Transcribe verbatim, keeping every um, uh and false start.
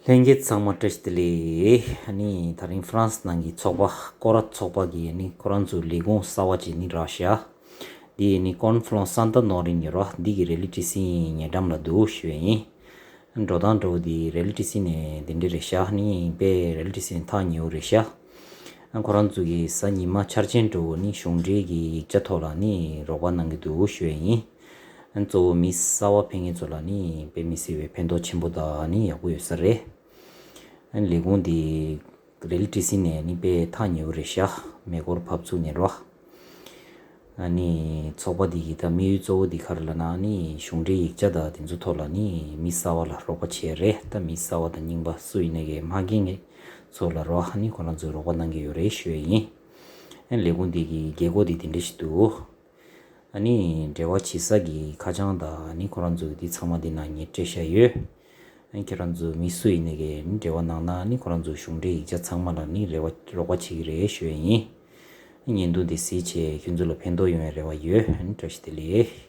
ལྷན་རྒྱས་ཚང་མ་བཀྲ་ཤིས་བདེ་ལེགས། ཨ་ནི་དེ་རིང་ཧྥ་རན་སི་ནང་གི་ཚོགས་པ་ཀོ་ར་ཚོགས་པ་གིས་ཨ་ནི་ཁོ་རང་ཚོའི་ལས་ཁུངས་གསར་པ་ཅིག་ནི་རག་ཤག་འདི་ནི་ཀོན་ཧྥ་རན་སི་སན་ཏ་ནོ་རིན་ཡོད་ར། འདི་གི་རེ་ལི་ཊི་སི་ཉེ་འགྲམ་ལ་འདུག་ཞུ་ཡས་ཡིན། འགྲོ་སྟངས་འདྲ་བོ་འདི་རེ་ལི་ཊི་སི་ནས་འདི་འདྲ་རེད་ཤག་ནི་དཔེ་རེ་ལི་ཊི་སི་ནས་ཐག་ཉེ་བོ་རེད་ཤག་ཁོ་རང་ཚོ་གིས་གཟའ་ཉི་མ་འཆར་ཅན་འདྲ་བོ་ནི་གཞུང་འབྲེལ་གྱི་ཡིག་ཆ་ཐོག་ལ་ནི་རོགས་པ་གནང་གི་འདུག་ཞུ་ཡས་ཡིན། གཙོ་བོ་མི་གསར་པ་ཕེབས་མཁན་ཚོ་ལ་ནི་དཔེ་མི་སྲིད་པའི་ཕན་ཐོགས་ཆེན་པོ་དང་ནི་ཡག་པོ་ཡོད་ས་རེད། ལས་ཁུངས་འདི་རེ་ལི་ཊི་སི་ནས་ནི་དཔེ་ཐག་ཉེ་བོ་རེད་ཤག་མེ་འཁོར་བབས་ཚུགས་ནས་རོ། ཨ་ནི་ཚོགས་པ་འདི་གི་ད་དམིགས་ཡུལ་གཙོ་བོ་འདི་ག་རེ་ལབ་ན་ནི་གཞུང་འབྲེལ་ཡིག་ཆ་དང་དེ་ཚོ་ཐོག་ལ་ནི་མི་གསར་པ་ལ་རོགས་པ་བྱེད་རེད། ད་མི་གསར་པ་དང་རྙིང་པ་སུ་ཡིན་ནའི་གི་མ་རྒན་ངེད་ཚོ་ལ་རོ་ཨ་ནི་ཁོ་རང་ཚོས་རོགས་པ་གནང་གི་ཡོད་རེད་ཞུ་ཡས་ཡིན། ཨ་ལས་ཁུངས་འདི་གི་རྒྱལ་སྒོ་འདི་དེ་འདྲ་ཞིག་འདུག་ཨ་ནི་འབྲེལ་བ་བྱེད་ས་གི་ཁ་བྱང་དང་ཨ་ནི་ཁོ་རང་ཚོ་གི་འདི་ཚང་མ་འདི་ནང་ངས་སྤྲད་བཞག་ཡོད། ཨ་ནི་ཁྱེད་རང་ཚོ་མི་སུ་ཡིན་ནའི་གི་ཨ་ནི་འབྲེལ་བ་གནང་ན་ཨ་ནི་ཁོ་རང་ཚོ་གཞུང་འབྲེལ་ཡིག་ཆ་ཚང་མ་ལ་ནི་རེ་བ་རོགས་པ་བྱེད་ཀྱི་རེད་ཞུ་ཡས་ཡིན། ཨ་ནི་བརྙན་ཐུང་འདི་གཟིགས་བྱས་ཁྱོད་ཚོ་ལ་ཕན་ཐོགས་ཡོང་བའི་རེ་བ་ཡོད། ཨ་ནི་བཀྲ་ཤིས་བདེ་ལེགས།